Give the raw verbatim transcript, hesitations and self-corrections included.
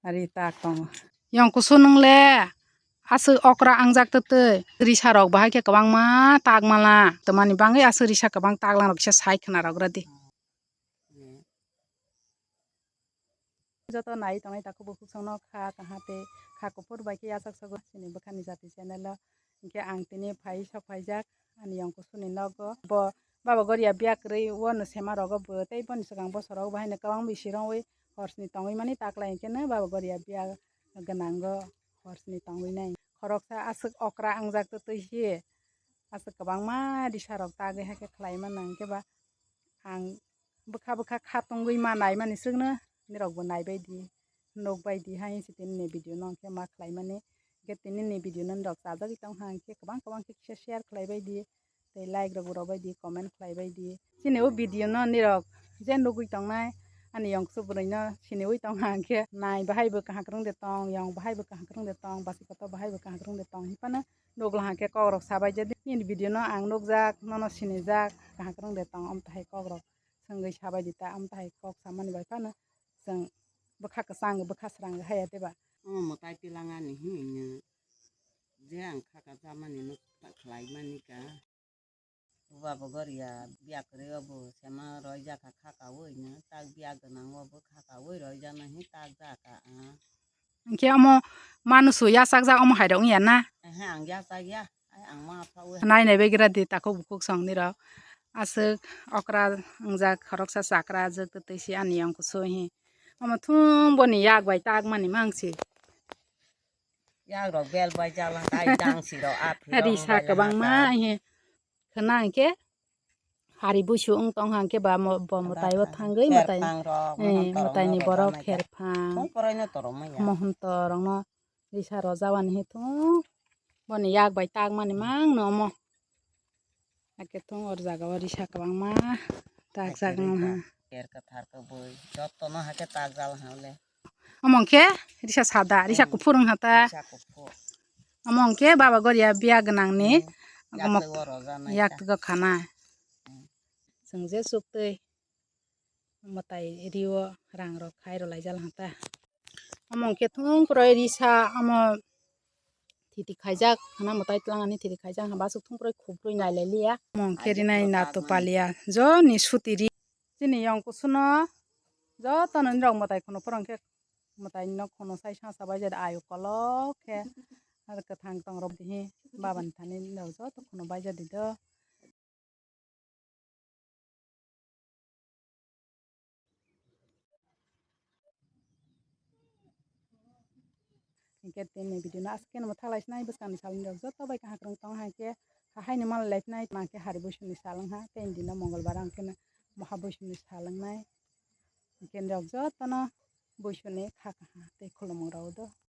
Ari tak tongo. Yong kusu nung le aswk okra angjak twtwi. Risa rok bahai khe kwbangma tak mala. Twmani bagwi aswk risa kwbang tak lang rok kisa sai khna rok gra di. Joto nai tongnai takhuk bukhuk songno kha kaha tei kha kuphur bai khe yachak sogo chini bwkhani jati channel o. Hinkhe ang tini phai sok phaijak ani yong kusuni nogo. Bo Baba Goria biya kwrwi o no sema rogo bo tei boni swkang bosorogo bo haino kwbang bisi rongwi horsni tongwi mani taklai hinkhe no Baba Goria biya gwnango horsni tongwi nai. Khoroksa aswk okra angjak twtwi se aswk kwbangma risa rok tagwi hakhe khlai mano hinkhe ba ang bwkha bwkha kha tongwi ma naimani swkno nirokbo naibai di, nukbai di hai se tini ni video no hinkhe ma khlaimani. Hinkhe tini ni video no nirok chajagwi tongkha hinkhe kwbang kwbang khe kisa share khlaibai di, tei like rok bo rwbai di, comment khlaibai di. Chini o video no nirok je nugwi tongnai ani yong kusu bwrwi no siniwi tongkha hinkhe nai bahai bo kaham kwrwng de tong, yong bahai bo kaham kwrwng de tong, basi kotor bahai bo kaham kwrwng de tong hinphano nukla hinkhe kok rok sabai je nini video no ang nukjak, nono sinijak, kaham kwrwng de tong, omo tahai kok rok swngwi sabai di ta, omo tahai kok samani bai phano chwng bwkha kwchang bwkha swrang haya de ba. Omo mwtai tilangani hinwi nw je ang kha kajamani nw khlaimani ka. Baba Goria biya kwrwi o bo sema roijak kha kha kaui nw tak biya gwnang o bo kha kaui roijak nw hin tak jak ka ang. Hinkhe omo manusu yachakjak omo hai rok wngya na? Ehe, ang yachak ya. Ai, ang ma pha wi. Nai nai bai gra di takhuk bukhuk song nirok. Aswk okra wngjak khoroksa chakra jwk twtwi si ani yong kusu hi. Omo thung boni yak bai tak mani mang si. Yak rok bel bai jala tai dang si rok aphi rok. Risa bai kwbangma lama ta. Hi. Khwna hinkhe hari busu wng tong hinkhe ba mo-, bo mwtai o thangwi mwtai, eh, mwtai ni borok kherphang, mohonto rok no risa rojak ani hi thung boni yak bai tak mani mang no omo. Hakhe thung or jaga o risa kwbangma tak jak no ha. Ker kwthar kwbwi joto no hakhe tak jala ha le. Omo hwnkhe risa sada, risa kuphur wngkha ta. Risa kuphur. Omo hwnkhe Baba Goria biya gwnangni. Hmm. Omo yaktwgo rojaknai ta. Yaktwgo khana. Hmm. Chwng je suktwi mwtai rio rang rok khai rwlaijak wngkha ta. Omo hwnkhe thung kwrwi risa omo thiti khaijak hwnna mwtai twlang ani thiti khaijak hwnba aswk thung kwrwi khubrwi nailai liya. Omo hwnkhe rinai nato palia joni suti ri. Chini yong kusuno jotono nirok mwtai khunu phwrwng khe mwtai no khunu sai sasa bai jai ayo kolok khe ar kwthang tong rok dihi baba ni thani nirok joto khunu bai jadi do. Hinkhe tini video no aswk khe no mwthak lai sinai bwskang ni salni rok joto bai kaham kwrwng tong hai khe hahaini mal lai sinai ma khe hari buisuni sal wngha tei dino mongolbar ang khe no moha buisuni sal wngnai hinkhe rok joto no buisuni kha kaha tei khulumung rok do.